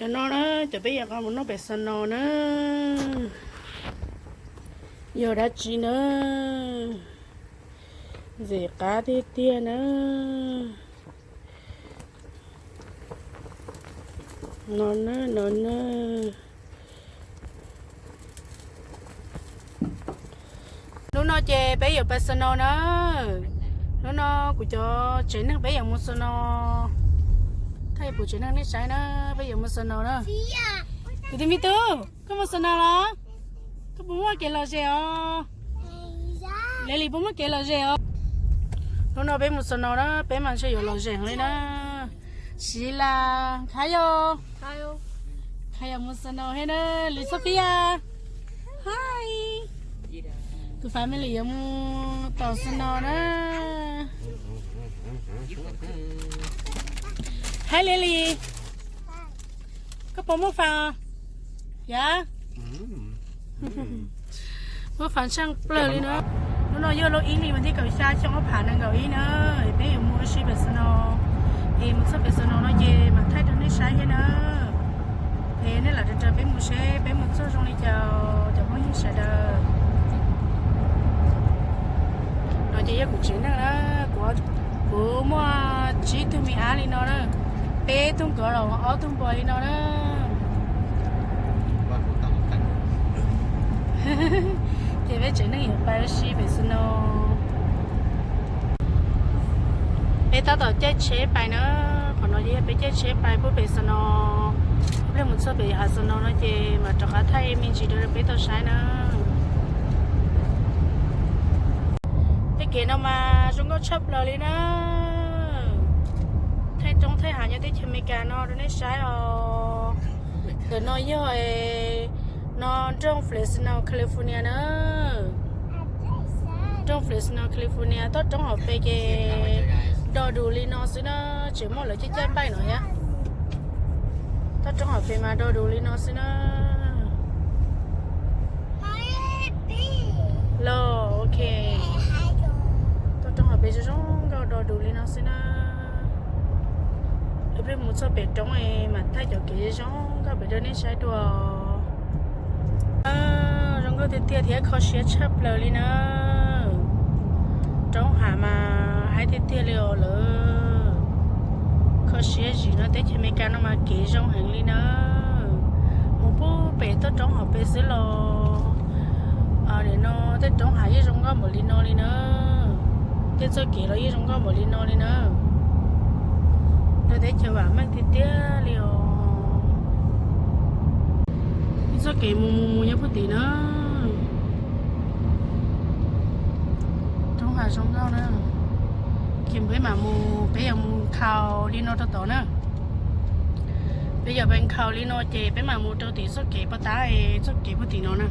Cov no na, cov peb yuav nqa mus noj pem snow na, yog dab tsi na? Ntxim qab tiag tiag na. No na, no na. Hnub no ces peb yuav pais snow na. Hnub no kuv cov tsev neeg peb yuav mus snow. Thaij kuv tsev neeg nej saib na, peb yuav mus snow na. Kuv tus me tub, koj mus snow los? Koj puas muaj kev lom zem os? Leli puas muaj kev lom zem os? Hnub no peb mus snow na, peb mas ntshe yuav lom zem li na. Siv las, Khayo, Khayo mus snow thiab na, Lwm Sophia. Hi. Tus family yuav mus tom snow na. Hi Lily. Koj puas muaj fas? Yog. Muaj fas tshaaj plawg li na. Hnub no yog lub ib hlis vas thib kaum xya xyoo ob phav nees nkaum ib na, peb yuav mus ua si pem snow. Es mus txog pem snow no ces mam thaij rau nej saib thiab na. Es nej lam raws peb mus seb peb mus txog zoo li cas cov phooj ywg sawv daws. No ces yog kuv tsev neeg na, kuv, kuv muaj tsib tug me ab li no na, peb tug nkawd los ob tug npua li no na. Ces peb tsev neeg yuav pais ua si pem snow. Peb tab tom caij tsheb pais na, qhov no yog peb caij tsheb pais puag pem snow. Ib pliag mus txog pem hav snow no ces mam rov qab thaij me ntsis rau peb tau saib na. Tej kev no mas zoo nkauj tshaj plaws li na. Thaij roob thaij hav nyob teb chaws Amelikas no rau nej saib os. Ntawm no yog no nroog Fresno, California na. Nroog Fresno, California, toj roob hauv pes ces do dus li no xwb na, tseem muaj lawv caj caij npaij no thiab. Toj roob hauv pes mas do dus li no xwb na. Los, ok. Toj roob hauv pes zoo zoo nkauj do dus li no xwb na. Ib pliag mus txog pem roob es mam thaij cov kev zoo nkauj pem rau nej saib dua. Zoo nkauj tiag tiag thiab kho siab tshaj plaws li na. Roob hav mas haib tiag tiag li os lawm. Kho siab zim no teb chaws Amelikas no mas kev zoo heev li na. Mus puag pem toj roob hauv pes xwb los nim no tej roob hav yeej zoo nkauj npaum li no li na. Tej txoj kev los yeej zoo nkauj npaum li no li na. No teb chaws vam meej tiag tiag li os. Ib txoj kev mus mus mus nyob puag tim na. Roob hav zoo nkauj na. Ces peb mam mus, peb yuav mus nkhaus li no rau tod na. Peb yuav pais nkhaus li no ces peb mam mus rau tim txoj kev pov tab, txoj kev puag tim no na.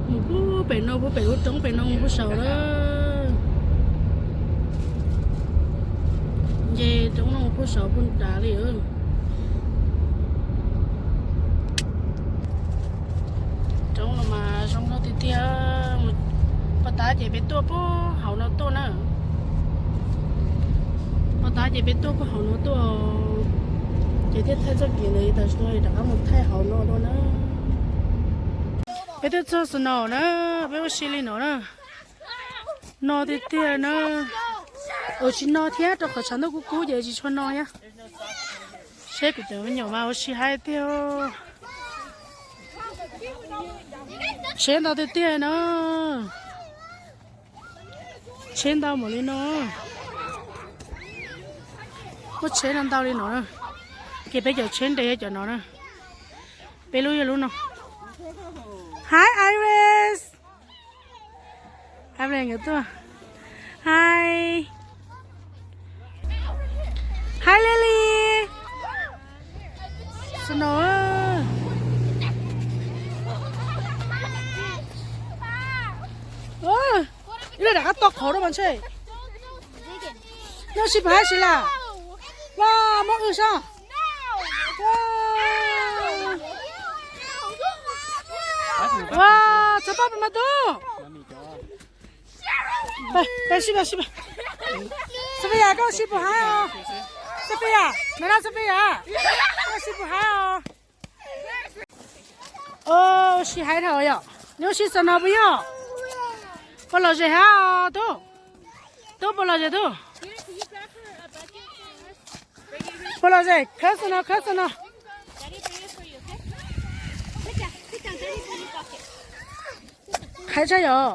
Mus puag pem no, puag pem lub roob pem no mus puag saud na. Nce roob no mus puag saud puag nrad li. Roob no mas zoo nkauj tiag tiag. Pov tab ces peb tuaj puag hauv no tuaj na. Pov tab ces peb tuaj puag hauv no tuaj. Ces thiaj thaij txoj kev ntawd tas no rov qab mus thaij hauv no dua na. Peb twb txog snow na, peb ua si li no na. No tiag tiag na. Ua tsis no thiab rau qhov tshav ntuj kub kub ces tsis tshua no thiab. Seb kuv cov me nyuam mas ua si haib tiag. Tsheb ntau tiag tiag na. Tsheb ntau npaum li no. Muaj tsheb no ntau li no na. Ces peb cov tsheb nres yog cov no na. Peb lub yog lub no. Hi Iris. Hi Iris nkawd tuaj. Hi. Hi Lily. Snow. Ib leeg rov qab to qhov rau mas ntshe. Noj sib pab hais sib lam. Ua, muab qw soj. Ua, txhob pab pes mas tub. Pais, pais sib pab, sib pab. Sophia, koj sib puas haib os? Sophia, nov na Sophia. Koj sib puas haib os? Ua si hais dhau yom. Neb ua si snow puas yog? Puas lom zem hab tub? Tub puas lom zem tub? Puas lom zem, khawb snow, khawb snow. Hais tshaj yom.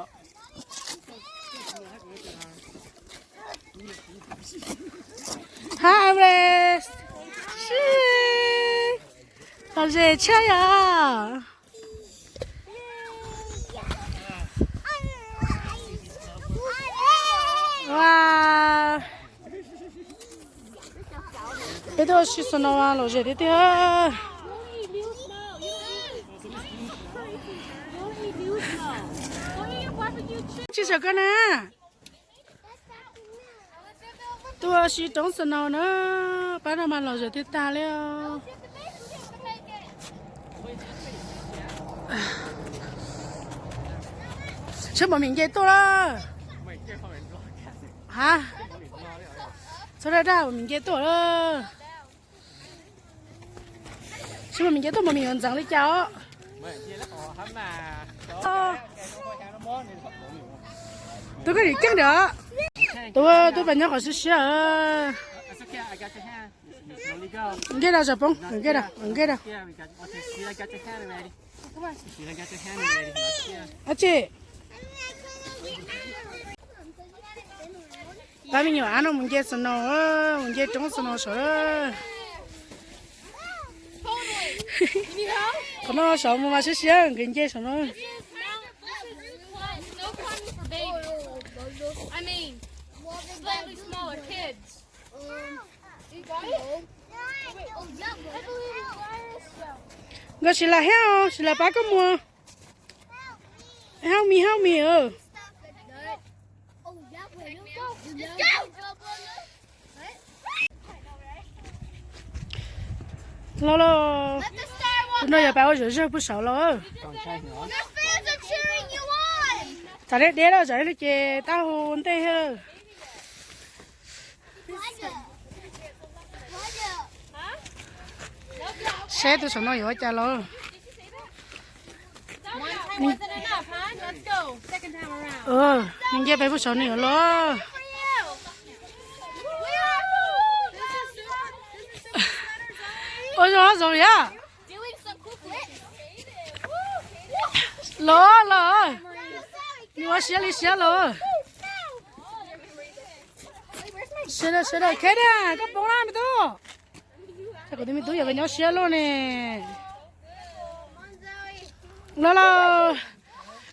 Hi Everest. Lom zem tshaj yom. Ua, peb tuaj ua si snow lom zem tiag tiag. Tsis sawv koj na. Tuaj ua si roob snow na, pab no mas lom zem tiag tag li. Seb Maum Mis Nce tuaj lawm. Ha, txhob dag dag, Maum Mis Nce tuaj lawm. Seb Maum Mis Nce tuaj, Maum Mis yuav ntxeev li cas os. Tub koj dim ceeb dim. Tub, tub pas nyob qhov siab siab. Nkej rau, Zam Poob, nkej rau, nkej rau. Ab tsi. Pab me nyuam ab no mus nce snow, mus nce roob snow saud. Qhov no saud mus mas siab siab nkawd nce saud no. Nkawd sis lam hiab os, sis lam pab koj mus. Help me, help me. Los los, tus no yog pab ua zom zawg puag saud los. Tsam deb deb lawm, tsam deb li ces tab hu ntej. Seb tus saum no yuav ua cas los. Nws nce pem puag saum no yuav los. Ua zoo zoo yam. Los los, nws ua siab li siab los. Sawv daws, sawv daws, kheb na, koj poob na me tub. Kuv tus me tub yog nyob siab luaj ne. Los los,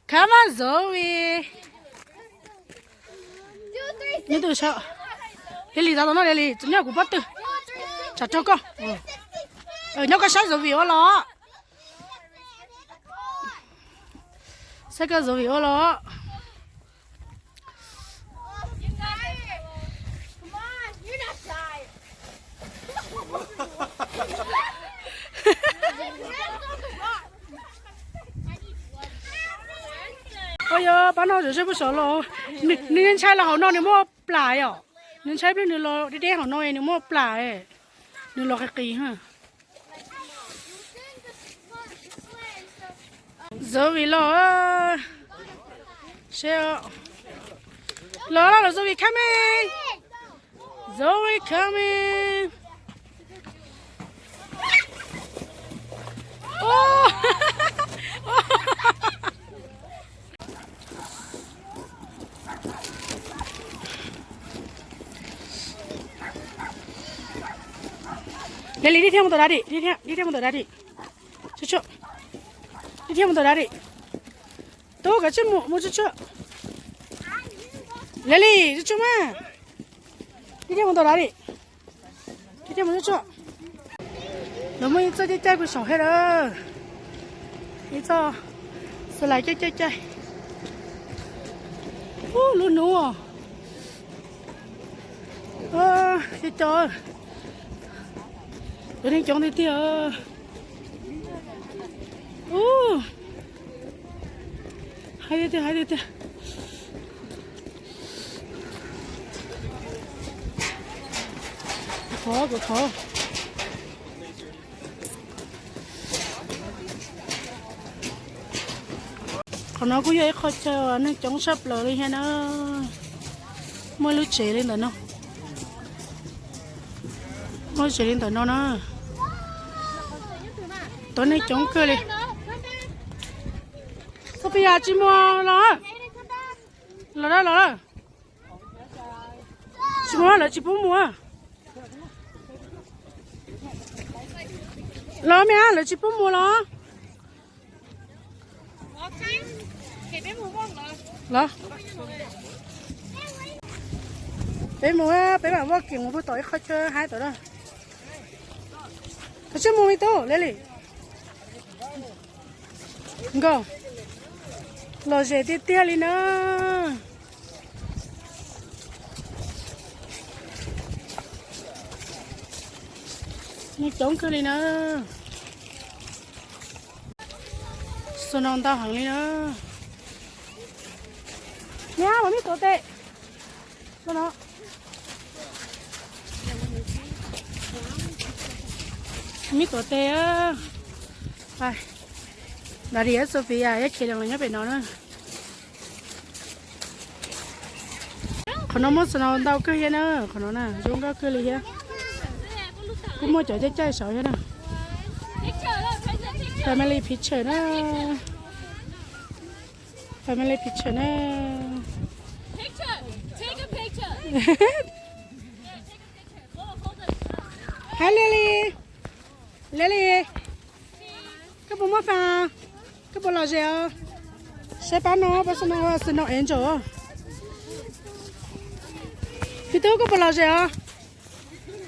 khab mas Zoe. Nyob tus saum, Lily, tau tau no Lily, nyob kuv pob tw. Tsam raug koj. Nyob koj saib Zoe ua los. Saib koj Zoe ua los. Ua yog pab no zom zawg puag saud los, nws ntshai los hauv no nws muaj plam yom. Nws ntshai pliag nws los deb deb hauv no nws muaj plam, nws los qis qis. Zoe los, seb, los los, Zoe coming, Zoe coming. Lily, đi theo một tổ đá đi, đi theo, đi theo một tổ đá đi. Tsuag tsuag. Đi theo một tổ đá đi. Tub, koj tsis mus, mus tsuag tsuag. Lily, tsuag tsuag mas. Đi theo một tổ đá đi. Đi theo một tsuag tsuag. Lawv muaj ib txoj caij caij puag saum thiab lawm. Ib txoj slide caij caij caij. Ub, lub hnub. Cov, cov, cov neeg coob tiag tiag. Ub, haib tiag tiag, haib tiag tiag. Khov, khov. Qhov no kuj yog ib qho chaw uas neeg coob tshaj plaws li thiab na. Muaj lub tsev li ntawm no, muaj tsev li ntawm no na. Tau neeg coob kawg li. Sofia tsis mus los, los los. Tsis mus, lawv tsis pub mus. Los me, lawv tsis pub mus los. Los, peb mus, peb mam vaj kiag mus puag tom ib qhov chaw haib tom no. Koj tsis mus li tub, Lily. Nkauj, lom zem tiag tiag li na. Neeg coob kawg li na. Snow ntau heev li na. Niam, mam mib tuav tes. Mib tuav tes. Daddy, Sofia, ib chim los nyob pem no na. Qhov no muaj snow ntau kawg thiab na, qhov no na zoo nkauj kawg li thiab. Kuj muaj cov caij caij saud thiab na. Family picture na. Family picture na. Hi Lily. Lily, koj puas muaj fab? Koj puas lom zem os? Saib pab no, pab snow, snow angel. Me tub, koj puas lom zem os?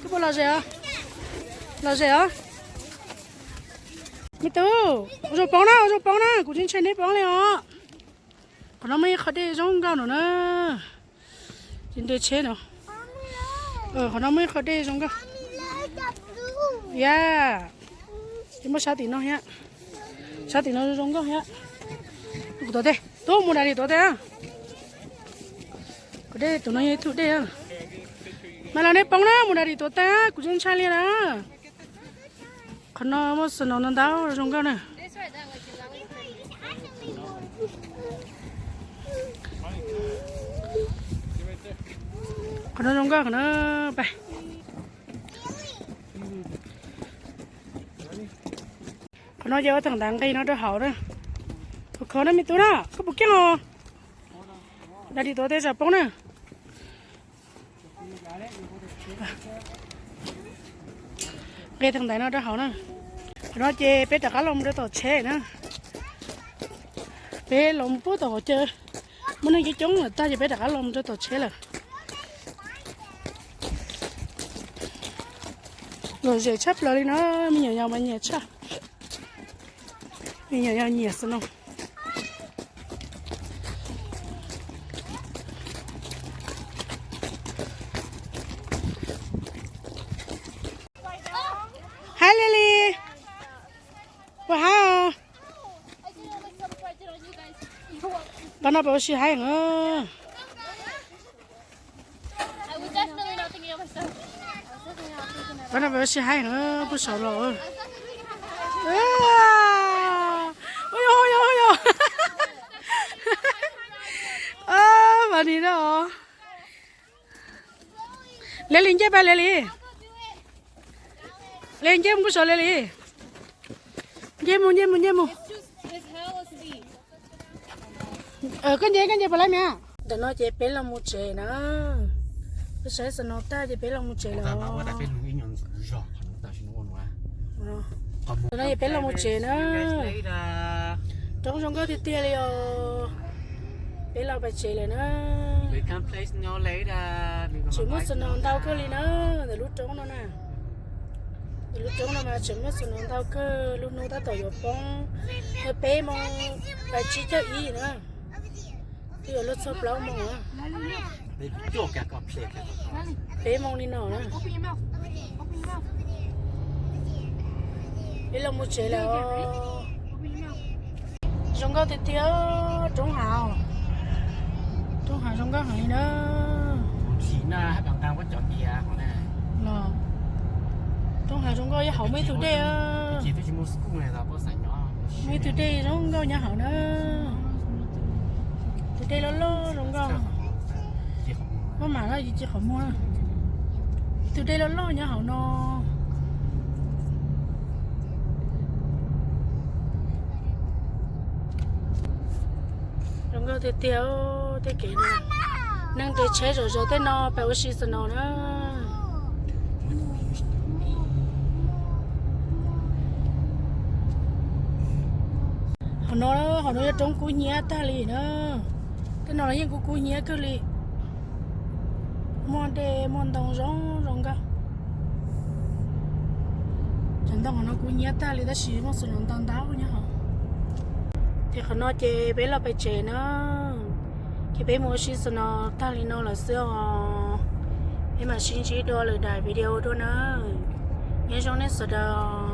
Koj puas lom zem os? Lom zem os. Me tub, ua zoo poob na, ua zoo poob na, kuv tsis ntshai neb poob li os. Qhov no muaj ib qho dej zoo nkauj no na. Ces nres tsheb no. Qhov no muaj ib qho dej zoo nkauj. Ya, ces muaj sab tim no thiab. Sab tim no zoo nkauj thiab. Kuv tuav tes, tuav mus Daddy tuav tes. Kuv dej tus no yog ib tug dej. Mas los nej poob na, mus Daddy tuav tes, kuv tsis ntshai li na. Qhov no muaj snow no ntau zoo nkauj na. Qhov no zoo nkauj qhov no. Qhov no ces ua theem ntaiv nqis no rau hauv na. Khov khov na me tub na, koj puas keej os? Daddy tuav tes tsam poob na. Nqis theem ntaiv no rau hauv na. Qhov no ces peb rov qab los mus rau tom tsheb na. Peb los mus puag tom qhov chaw muaj neeg coob coob lawm tag ces peb rov qab los mus rau tom tsheb lawm. Lom zem tshaj plaws li no, me nyuam yaus mas nyiam tshaj. Me nyuam yaus nyiam snow. Hi Lily. Puas haib os? Pab no peb ua si haib heev. Pab no peb ua si haib heev, puag saud los. Ua yog, ua yog, ua yog. Mas ni na os. Lily nce pab Lily. Lily nce mus puag saud Lily. Nce mus, nce mus, nce mus. Koj nce, koj nce puas laib me? Ntawm no ces peb los mus tsev na. Peb saib snow tag ces peb los mus tsev lawm. Ntawm no ces peb los mus tsev na. Roob zoo nkauj tiag tiag li os. Peb los pais tsev lawm na. Tseem muaj snow ntau kawg li na, ntawm lub roob no na. Ntawm lub roob no mas tseem muaj snow ntau kawg, lub hnub tab tom yuav poob, yog peb moos pais tsib caug ib na. Twb yuav luag txog plaub moos na. Peb moos li no na. Peb los mus tsev lawm. Zoo nkauj tiag tiag, roob hav, roob hav zoo nkauj heev li na. Los, roob hav zoo nkauj, nyob hauv muaj ib tug dej, muaj ib tug dej zoo nkauj nyob hauv na. Dej loj loj zoo nkauj. Muaj mam no yus ci qhov muag. Tus dej loj loj nyob hauv no. Zoo nkauj tiag tiag tej kev no. Neeg nres tsheb zom zaws tej no pem ua si xwb no na. Hauv no, hauv no yog roob kub hnyiab tag li na. Tej no los yeej kub kub hnyiab kawg li. Muaj dej muaj ntoo zoo zoo nkauj. Cov ntoo hauv no kub hnyiab tag li tab sis muaj snow ntau ntau nyob hauv. Ces qhov no ces peb los pem tsev na. Ces peb mus ua si snow tag li no lawm xwb os. Peb mam sib ntsib dua lwm daim video dua na. Nyob zoo nej sawv daws.